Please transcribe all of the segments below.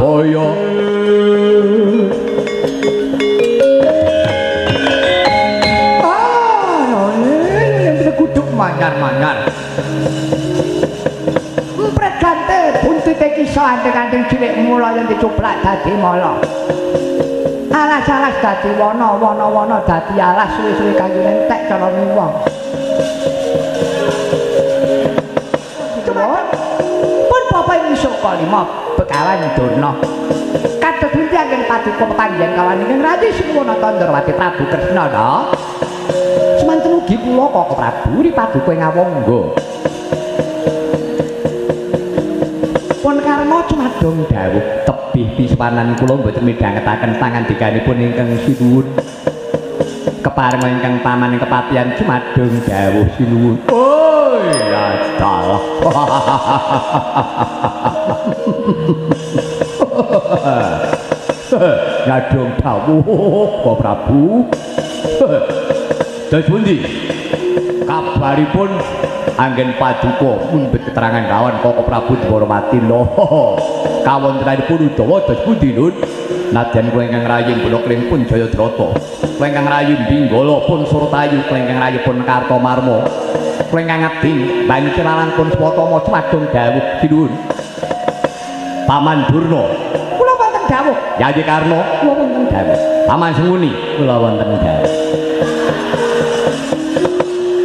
Surabaya. Ah, yang kuduk manyar-manyar. Empret gante buntute kisah anting-anting cilik mula yen dicuplak dadi mala. Alas-alas dadi wana, wana-wana dadi alas, suwe-suwe kayune entek carane wong. Pun bapak ing Suka Lima Begawan Durna. Kados pundi anggen paduka pepanggihan kawan ingkang rayi Sinuwun Tandrawati Prabu Kresna ta? Semanten ugi kula Kaka Prabu ri paduka ing awangga. Pun karma cumadong dawuh tebih piswanan kula mboten midhangetaken pangandikanipun ingkang sinuwun. Keparenga ingkang paman ing kepatihan cumadong dawuh sinuwun. Oi, ya dalah. Nyadong dawuh Kaka Prabu. Dados pundi? Kabaripun anggen paduka mundhut keterangan kawan Kaka Prabu Dwarawati lho. Kawontenanipun Udawa dados pundi, Nun? Nadyan kula ingkang rayi Bala pun Jayadrata, kula ingkang rayi Binggala pun Surtayu, kula ingkang rayi pun Kartamarma, kula ingkang abdi banyu Cilalang pun Swatama cumadong dawuh sinuwun. Paman Durna, kula wonten dawuh. Yayi Karna, kula wonten dawuh. Paman Senguni, kula wonten dawuh.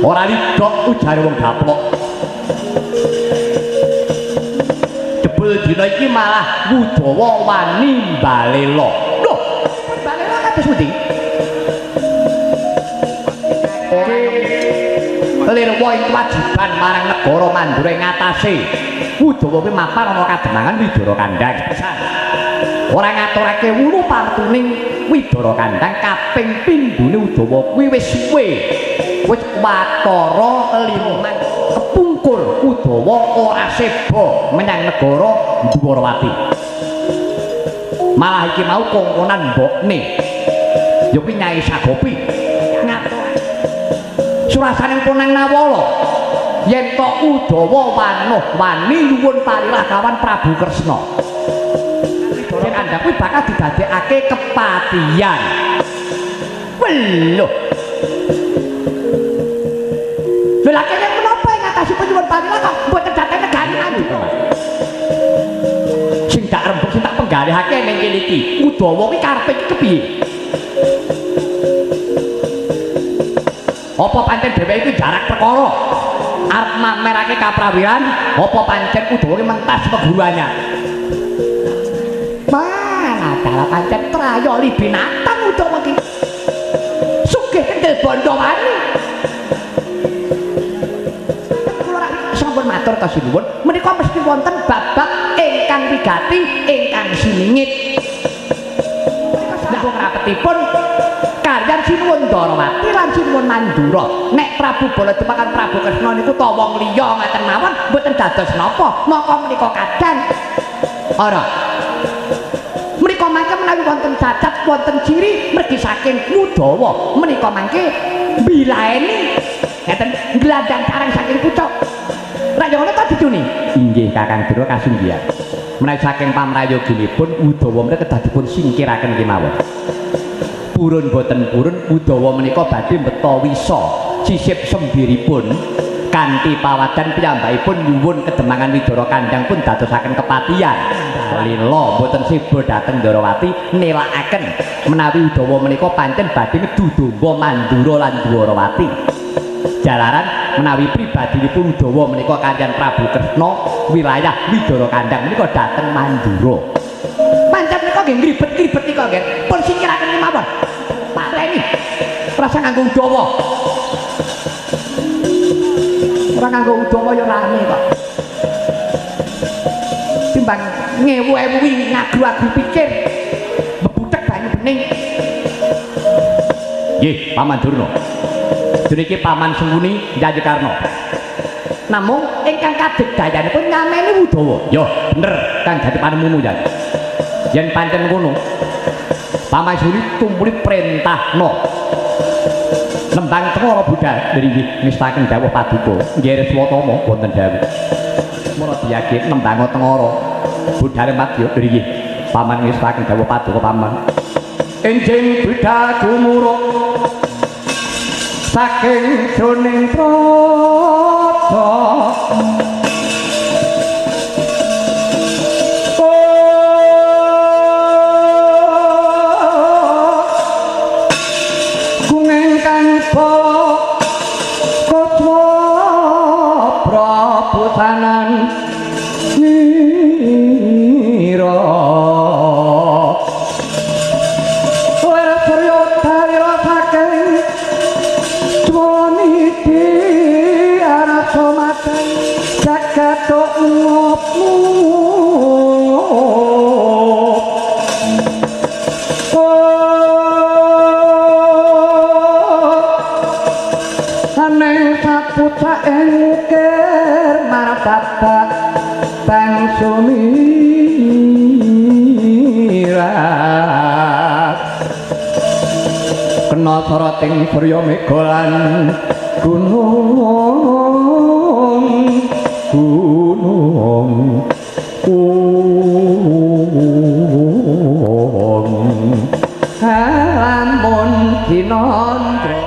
Ora lidok ujare wong gaplok. Jebul dina iki malah Udawa wani mbalela. Lho, mbalela kados pundi? Lirwa ing kewajiban marang negara Mandura ing ngatasé. Udawa kuwi mapan ana kademangan Widara Kandhang. Ora ngaturake wulu partuning Widara Kandhang kaping pindhone Udawa kuwi wis suwe. Wis watara limang kepungkur Udawa ora seba menyang negara Dwarawati. Malah iki mau kongkonan mbokne ya kuwi Nyai Sagopi ngatur surasane Ponang Nawala yen to Udawa wanuh wani nyuwun parilah kawan Prabu Kresna. Widara Kandhang kuwi bakal didadekake kepatihan. Weluh. Lha kene menapa ing atase nyuwun parilah kok mboten dhateng negari Mandura? Sing tak rembug sing tak penggalihake ning kene iki, Udawa kuwi karepe iki kepiye? Apa pancen dheweke iki jarak perkara arep mamerake kaprawiran, apa pancen Udawa iki mentas peguruannya? Malah dalah pancen trayoli binatang Udawa iki. Sugih kendel bondo wani. Sampun matur ta sinuwun, menika mesti wonten bab-bab ingkang wigati, ingkang siningit. Menika sampun rapetipun kaliyan Sinuwun Dwarawati lan Sinuwun Mandura. Nek Prabu Baladewa kan Prabu Kresna niku ta wong liya ngaten mawon mboten dados napa, maka menika kadang ora. Menika mangke menawi wonten cacat, wonten ciri mergi saking Udawa, menika mangke mbilaeni ngeten nglandang sareng saking pucuk. Rak yo ngono ta dicuni? Inggih Kakang Durna kasunggihan. Menawi saking pamrayoginipun Udawa menika kedah dipun singkiraken kemawon. Purun boten purun Udawa menika badhe mbeta wisa sisip sembiripun kanthi pawadan piyambakipun nyuwun kedemangan Widara Kandhang pun dadosaken kepatihan. Lila boten seba dhateng Dwarawati nelakaken menawi Udawa menika pancen badhe ngedu domba Mandura lan Dwarawati. Jalaran menawi pribadinipun Udawa menika kaliyan Prabu Kresna wilayah Widara Kandhang menika dhateng Mandura. Pancen menika nggih ngribet-ngribet nika nggih. Pun singkiraken kemawon. Pateni. Rasa nganggo Udawa. Ora nganggo Udawa ya rame kok. Timbang ngewu-ewuwi ngagru-agru pikir bebutek banyu bening. Nggih, Paman Durna. Niki Paman Sengkuni Yayi Karna. Namung ingkang kadegdayanipun nyameni Udawa. Ya, bener kang dadi panemumu ya. Yen pancen ngono, Paman Sengkuni tumpuli perintahno. Nembang tengara budal ngriki ngestaken dawuh paduka. Nggih Swatama wonten dawuh. Mula diyake nembang tengara budale madya ngriki. Paman ngestokaken dawuh paduka paman. Enjing bidal gumuruk saking jroning praja. Gunging kang koswa prabusanan nira lir surya dalira saking jwaniti arasa mateng jagat ngopmu. Aneng sapucake ngukir martabak bangsu miras kena soroting surya mega lan gunung gunung gunung lamun dinandra.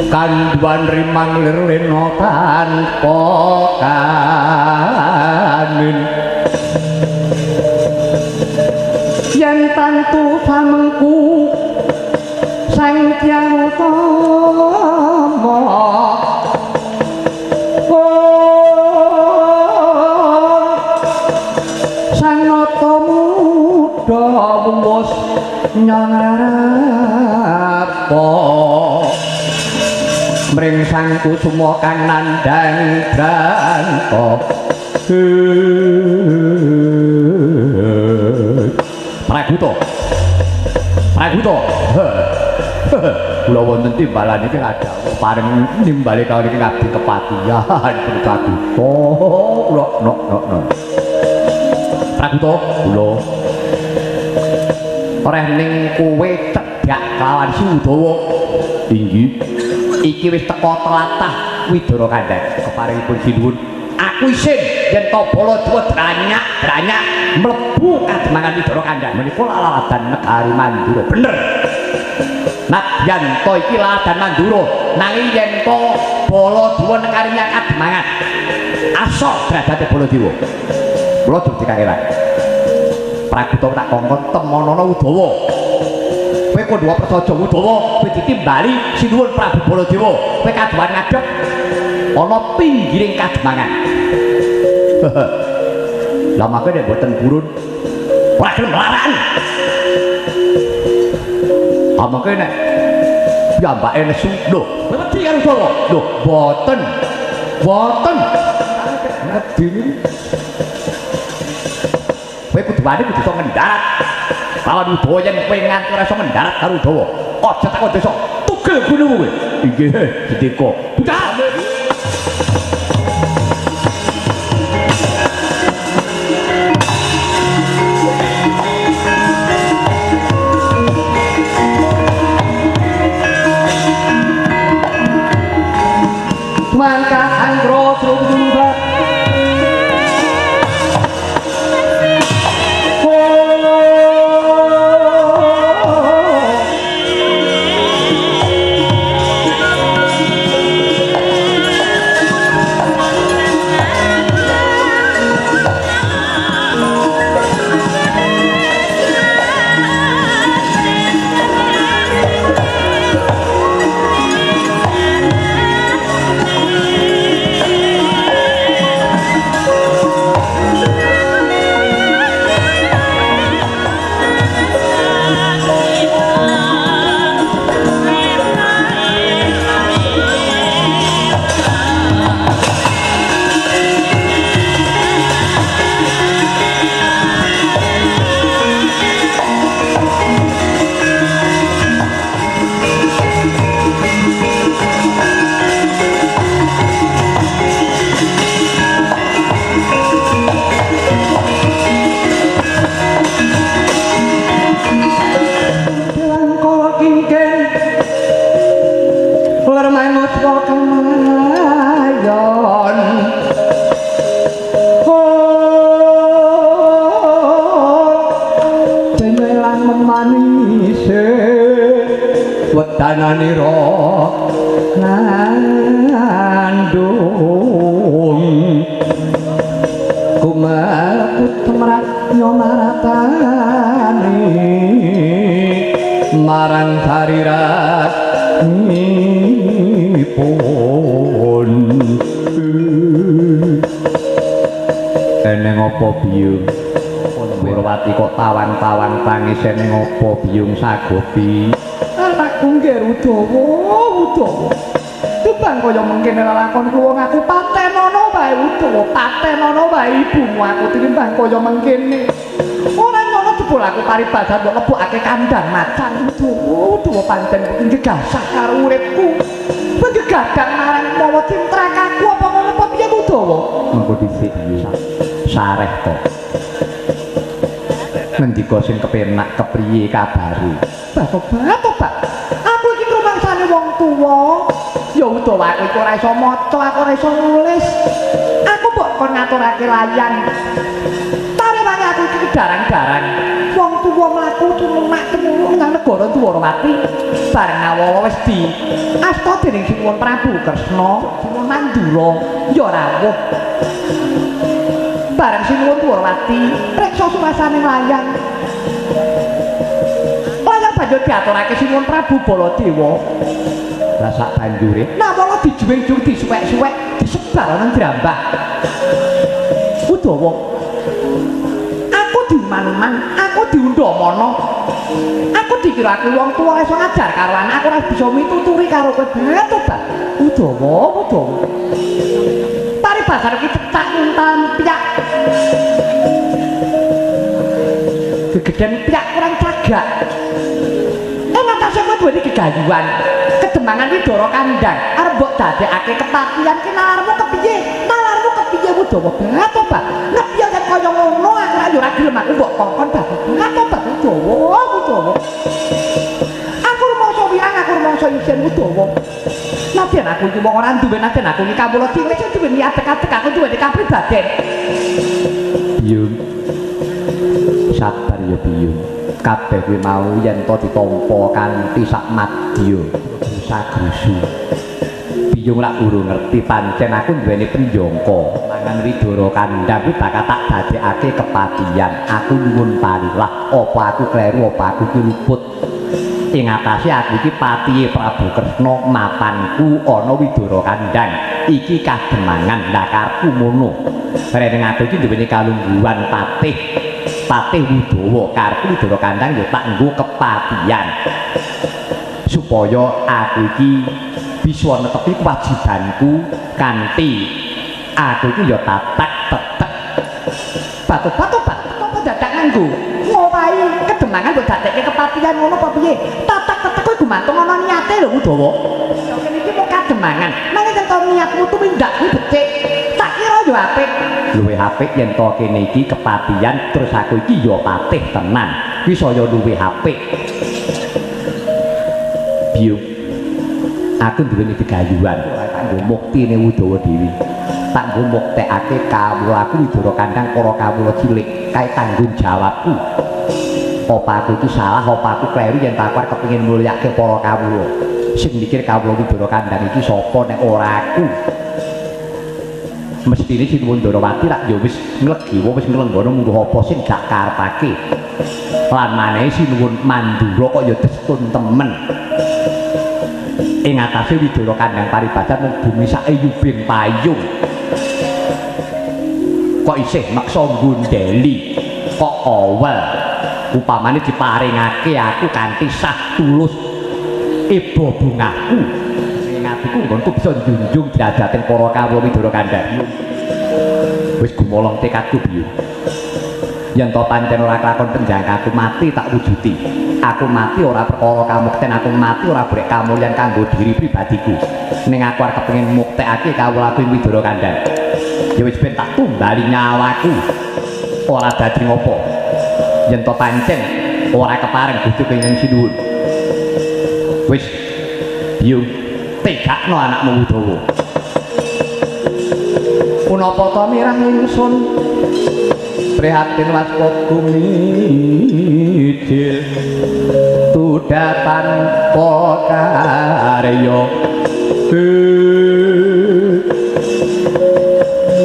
Kanduan rimang lir lena tanpa kanin yen tantu samengku sang Hyang Utama sang nata muda wumus nyangrapa mring sang kusuma kang nandhang branta. Praguta, Praguta, kula wonten timbalan iki kadhawuh pareng nimbali kawula iki ngabdi kepatihan Praguta. Kula no no no. Praguta kula oreh ning kowe cedhak kawan Sudawa. Inggih. Iki wis teka tlatah Widara Kandhang keparingipun sinuwun. Aku isin yen to Baladewa dranyak-dranyak mlebu kademangan Widara Kandhang menika laladan negari Mandura. Bener. Nadyan to iki laladan Mandura, nanging yen to Baladewa negari kademangan asor derajate Baladewa. Kula durung dikaelan. Praguta tak kongkon temonono Udawa. Kowe kandha prasaja Udawa, kowe ditimbali sinuwun Prabu Baladewa. Kowe kaduwan ngadhep ana pinggiring kademangan. Lah mangke nek mboten purun ora gelem laran. Mengke nek piyambake nesu, lho, kowe wedi karo Udawa? Lho, mboten. Mboten. Wedi niku. Kowe kudu wani kudu iso ngendarat. Lawan Udawa yen kowe nganti ora iso ngendarat karo Udawa, aja takon desa, tugel gunungmu kowe. Inggih, Sendika. Budal. Mangka angro srungga wedananira nandung kumekut tumrap nyomaratani marang sariranipun. Eneng apa biyung Wirwati kok tawang-tawang tangis eneng apa biyung Sagopi? Anakku nggih Udawa, Udawa. Tebang kaya mengkene lelakon wong aku patenono wae Udawa, patenono wae ibumu aku tinimbang kaya mengkene. Ora nyono jebul aku paribasan mbok lebokake kandhang macan Udawa, Udawa pancen gegasah karo uripku. Kowe gegadang marang mawa cintrakaku apa ngono apa piye Udawa? Mengko dhisik sareh to. Ngendika sing kepenak kepriye kabare? Bah, tobat. Aku iki rumangsane wong tuwa. Ya Udawa aku iki ora iso maca, aku ora iso nulis. Aku mbok kon ngaturake layang. Tarewange aku iki kedarang-darang. Wong tuwa mlaku tumemak tumurun menyang negara Dwarawati. Bareng awawa wis di asta dening Sinuwun Prabu Kresna, Sinuwun Mandura ya rawuh. Bareng Sinuwun Dwarawati reksa surasane layang. Layang banjur diaturake Sinuwun Prabu Baladewa. Lah sak banjure nawala dijuwing-juwing disuwek-suwek disebar nang drambah. Udawa, aku diuman-uman, aku diundhamana. Aku dikira aku wong tuwa iso ngajar karo anak, aku ora bisa mituturi karo kowe. Tobat. Udawa, Udawa. Paribasan iki cecak nguntal piyak. Gegeden piyak kurang cagak. Natase kowe duweni gegayuhan, kedemangan Widara Kandhang, arep mbok dadekake kepatihan ki nalarmu kepiye? Nalarmu kepiye Udawa? Tobat. Ngepiye yen kaya ngono aku ora yo ora gelem aku mbok kongkon tobat Udawa, Udawa. Aku rumangsa wirang, aku rumangsa isin Udawa. Nadyan aku iki wong ora duwe, nadyan aku iki kawula cilik sing duwe adeg-adeg, aku duwe kapribaden. Biyung. Sabar ya Biyung. Kabeh kuwi mau yen to ditampa kanthi sak madya sagrusu. Biyung lak urung ngerti pancen aku duweni penjangka. Mangan Widara Kandhang kuwi bakal tak dadekake kepatihan. Aku nyuwun parilah, apa aku kleru, apa aku ki luput. Ing atase aku iki patihe Prabu Kresna, mapanku ana Widara Kandhang. Iki kademangan lha karepku ngono. Rene aku iki duweni kalungguhan patih. Patih Udawa, karepku Widara Kandhang ya tak nggo kepatihan. Supaya aku iki bisa netepi kewajibanku kanthi aku iki ya tatak tetek. Batu-batu apa dadak nganggo ngowahi kedemangan mbok dadekke kepatihan ngono apa piye? Tatak tetek kuwi gumantung ana niate lho Udawa. Ya kene iki mung kademangan. Nanging yen to niatmu tumindak kuwi becik, tak kira ya apik. Luwih apik yen to kene iki kepatihan terus aku iki ya patih tenan. Kuwi saya luwih apik. Biyo. Aku duweni gegayuhan, tak nggo muktine Udawa Dewi. Tak nggo muktekake kawulaku Widara Kandhang para kawula cilik kae tanggung jawabku. Apa aku iki salah, apa aku kleru yen tak arep kepengin mulyake para kawula. Sing mikir kawula Widara Kandhang iki sapa nek ora aku? Mestine Sinuwun Ndarawati rak ya wis nglegiwa, wis nglenggono mungguh apa sing gak karepake. Lan manehe Sinuwun Mandura kok ya destun temen. Ing atase Widara Kandhang paribadan mung bumi sak eyubing payung. Kok isih meksa nggundeli, kok owel. Upamane diparingake aku kanthi sah tulus eba bungahku. Ing atiku nggonku bisa njunjung derajating para kawula Widara Kandhang. Wis gumolong tekadku biyu. Yen to pancen ora kelakon penjangkaku mati tak wujudi. Aku mati ora perkara kamukten, aku mati ora golek kamulyan kanggo diri pribadiku. Ning aku arep kepengin muktekake kawulaku ing Widara Kandhang. Ya wis ben tak tumbali nyawaku. Ora dadi ngopo. Yen to pancen ora kepareng Gusti ingkang sinuwun. Wis biyu tegakno anakmu Udawa. Punapa ta mirah ingsun prihatin waspada gumijil tuda tanpa karya.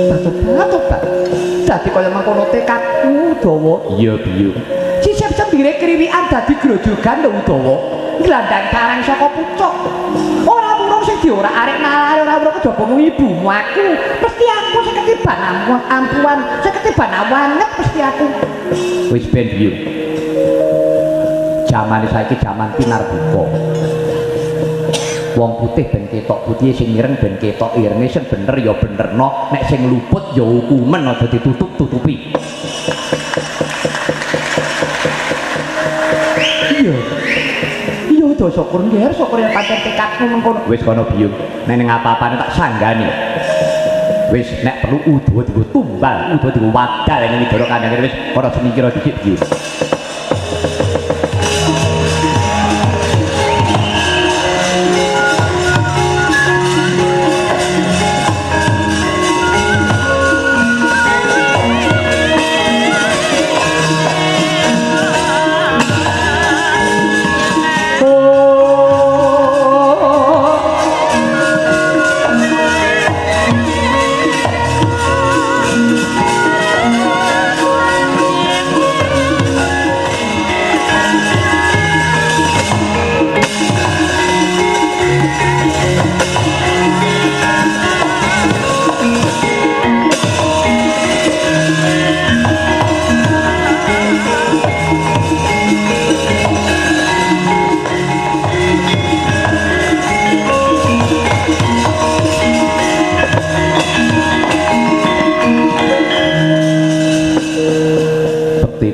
Batu-batu dadi kaya mengkono tekadku Udawa. Iya biyu. Sisip sembire kriwikan dadi grojogan lho Udawa. Nglandang karang saka pucuk. Ora wurung sing diorak-arik nalare, ora wurung kejaba mung ibumu aku. Mesti aku sing ketiban ampuan, sing ketiban awanget mesti aku. Wis ben biyu. Jamane saiki jaman pinarbuka. Wong putih ben ketok putih, sing ireng ben ketok irenge, sing bener ya benerno, nek sing luput ya hukumen aja ditutup-tutupi. Iya. Iya udah syukur nggih, syukur yen pancen tekadmu mengkono. Wis kono biyu, nek ning apa-apane tak sanggani. Wis nek perlu udawa dienggo tumbal, udawa dienggo wadal ning Widara Kandhang wis ora semikira dhisik biyu.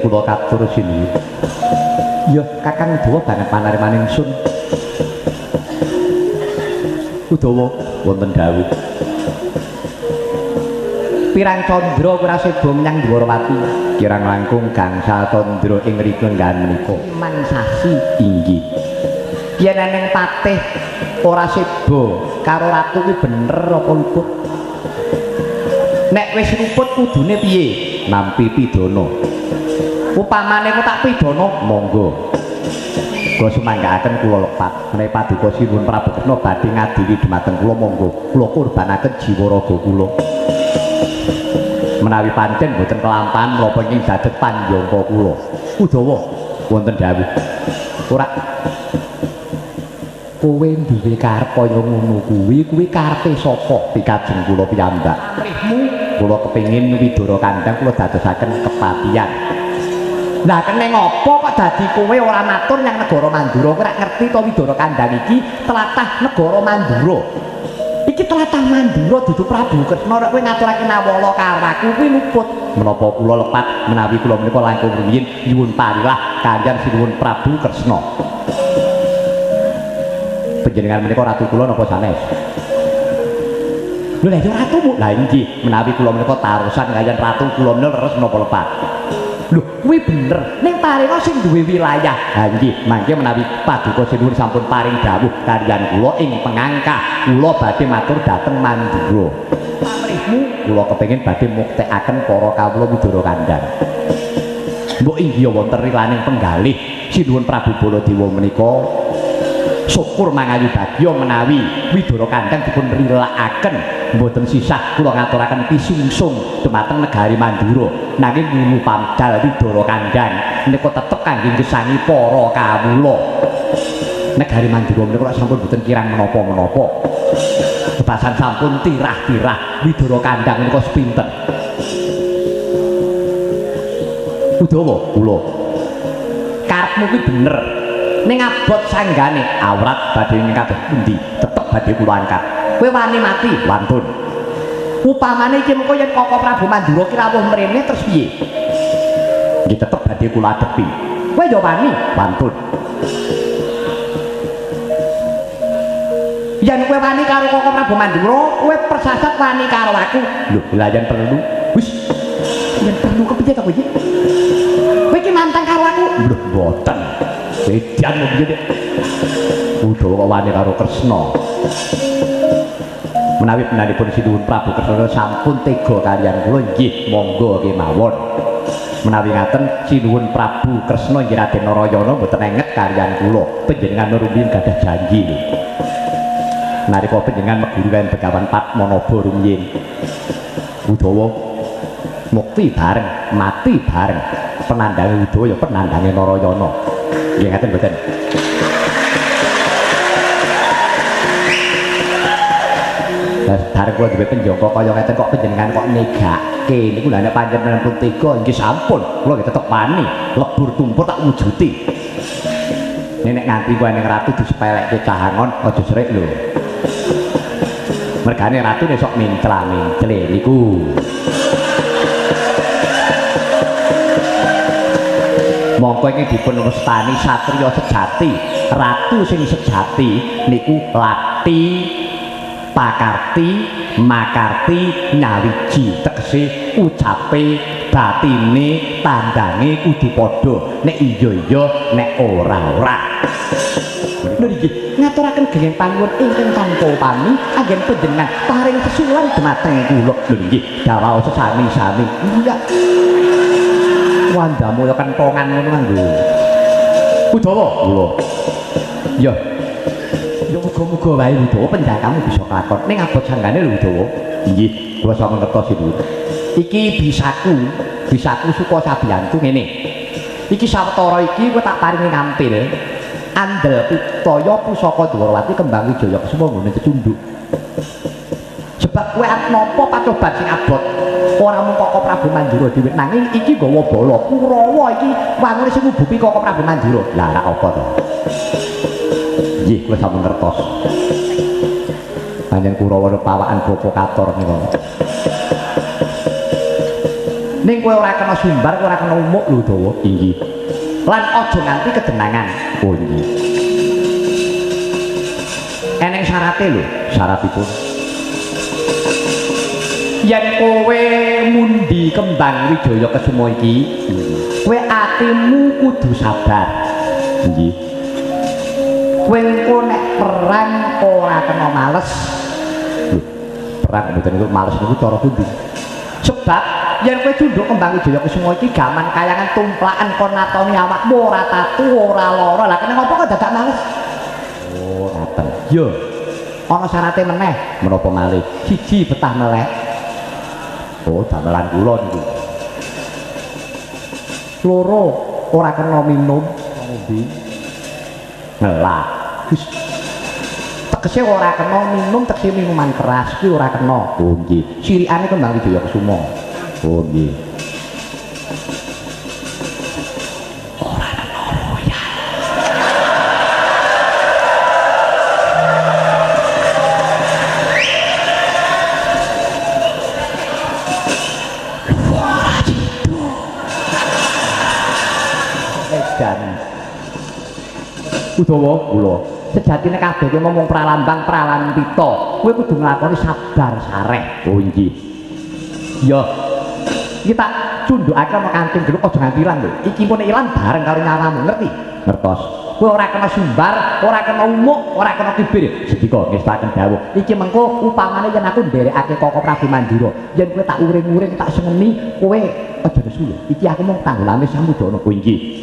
Kula katur sini. Ya Kakang Udawa banget panariman ingsun. Udawa wonten dawuh. Pirang candra ora seda menyang Dwarawati. Kirang langkung gangsal candra ing mriku enggan menika. Limang sasi inggih. Yen eneng patih ora seda karo ratu kuwi bener apa luput? Nek wis luput kudune piye? Nampi pidana. Upamane kok tak pidana monggo. Kula sumanggaaken kula lepat. Menawi paduka Sinuwun Prabu Kresna badhe ngadili dhumateng kula monggo. Kula kurbanaken jiwa raga kula. Menawi pancen boten kelampahan menapa ingkang dados panjangka kula. Udawa wonten dawuh. Ora kowe duwe karep kaya ngono kuwi, kuwi karepe sapa? Pikajeng kula piyambak. Amrihmu kula kepengin Widara Kandhang kula dadosaken kepatihan. Lah kene ngopo kok dadi kowe ora matur nyang negara Mandura? Kowe ora ngerti to Widara Kandang iki tlatah negara Mandura. Iki tlatah Mandura dudu Prabu Kresna. Nek kowe ngaturake nawala karo aku kuwi luput. Menapa kula lepat menawi kula menika langkung rumiyin nyuwun parilah kaliyan sinuwun Prabu Kresna. Panjenengan menika ratu kula napa sanes? Lho lha ya ratumu. Lah inggih, menawi kula menika tarusan kaliyan ratu kula menika leres menapa lepat? Lho kuwi bener, ning paringa sing duwe wilayah. Ha nggih, mangke menawi paduka sinuwun sampun paring dawuh kaliyan kula ing pengangkah, kula badhe matur dhateng Mandura. Pamrihmu kula kepengin badhe muktekaken para kawula Widara Kandang. Mbok inggih wonten rilaning penggalih sinuwun Prabu Baladewa menika syukur mangayu bagya menawi Widara Kandang dipun rilakaken mboten sisah kula ngaturaken pisungsung dumateng negari Mandura. Nanging wulu pamdal Widara Kandang menika tetep kangge ngesangi para kawula. Negari Mandura menika sampun mboten kirang menapa-menapa. Bebasan sampun tirah-tirah Widara Kandang menika sepinten. Udawa kula. Karepmu kuwi bener. Ning abot sanggane awrat badhe ing kados pundi tetep badhe kula angkat. Kowe wani mati wantun. Upamane iki mengko yen Koko Prabu Mandura ki rawuh mrene terus piye? Nggih tetep badhe kula adepi. Kowe ya wani wantun. Yen kowe wani karo Koko Prabu Mandura, kowe persasat wani karo aku. Lho, lha yen perlu. Wis. Yen perlu kepiye to kowe iki? Kowe iki nantang karo aku? Lho, mboten. Edan kok piye, Dik? Udawa kok wani karo Kresna. Menawi benaripun sinuwun Prabu Kresna sampun tega kaliyan kula nggih monggo kemawon. Menawi ngaten sinuwun Prabu Kresna nggih Raden Narayana mboten enget kaliyan kula. Panjenengan rumiyin gadah janji lho. Nalika panjenengan meguru kaliyan Begawan Padmanaba rumiyin. Udawa mukti bareng, mati bareng. Penandange Udawa ya penandange Narayana. Nggih ngaten mboten? Bareng kula duwe penjangka kaya ngeten kok panjenengan kok negake niku lha nek panjenengan pun tega nggih sampun kula nggih tetep wani lebur tumpur tak wujuti. Nek nganti kowe ning ratu disepelekke cah angon aja serik lho. Mergane ratu sok mencla-mencle niku. Mongko iki dipun wastani satriya sejati, ratu sing sejati niku Lati Pakarti Makarti Nyawiji, tegese ucape batine tandange kudu padha, nek iya iya nek ora ora. Lho nggih, ngaturaken genging panuwun ingkang tanpa upami anggen panjenengan paring sesulan dumateng kula. Lho nggih, dawuh sesami-sami. Iya. Wandamu ya kentongan ngono nganggo. Udawa kula. Ya. Ya muga-muga wae Udawa penjakamu bisa kelakon. Ning abot sanggane lho Udawa. Nggih, kula sampun ngertos itu. Iki bisaku, bisaku suka sabiyantu ngene. Iki sawetara iki kowe tak paringi ngampil. Andel pitaya pusaka Dwarawati kembang Wijaya Kesuma nggone cecunduk. Sebab kowe arep nampa pacoban sing abot. Ora mung Koko Prabu Mandura dhewe nanging iki nggawa bala Kurawa iki wangune sing ngubupi Koko Prabu Mandura. Lah ora apa to? Nggih, kula sampun ngertos. Pancen Kurawa pawakan bapa kator niku. Ning kowe ora kena sumbar, kowe ora kena umuk lho Dawa. Inggih. Lan aja nganti kedenangan. Oh nggih. Eneng syarate lho, syaratipun. Yen kowe mundi kembang Wijaya Kesuma iki, kowe atimu kudu sabar. Nggih. Kowe engko nek perang ora kena males. Lho, perang mboten niku males niku cara pundi? Sebab yen kowe cunduk kembang Wijaya Kesuma iki gaman kayangan tumplakan kon natoni awakmu ora tatu ora lara. Lah kene ngopo kok dadak males? Oh, ngaten. Yo. Ana syarate meneh, menapa malih? Siji betah melek. Oh, damelan kula niku. Loro, ora kena minum, ngombe. Ngelak. Wis. Tegese ora kena minum, tegese minuman keras kuwi ora kena. Oh nggih. Sirikane kembang Wijaya Kesuma. Oh nggih. Udawa kula. Sejatine kabeh kuwi mung pralambang pralampita. Kowe kudu nglakoni sabar sareh. Oh inggih. Ya. Iki tak cundhukake ana kancing geluk aja nganti ilang lho. Iki pun ilang bareng karo nyawamu, ngerti? Ngertos. Kowe ora kena sumbar, ora kena umuk, ora kena kibir. Sendika ngestaken dawuh. Iki mengko upamane yen aku nderekake Koko Prabu Mandura, yen kowe tak uring-uring, tak sengeni, kowe aja nesu lho. Iki aku mung tanggulane samudana. Oh inggih.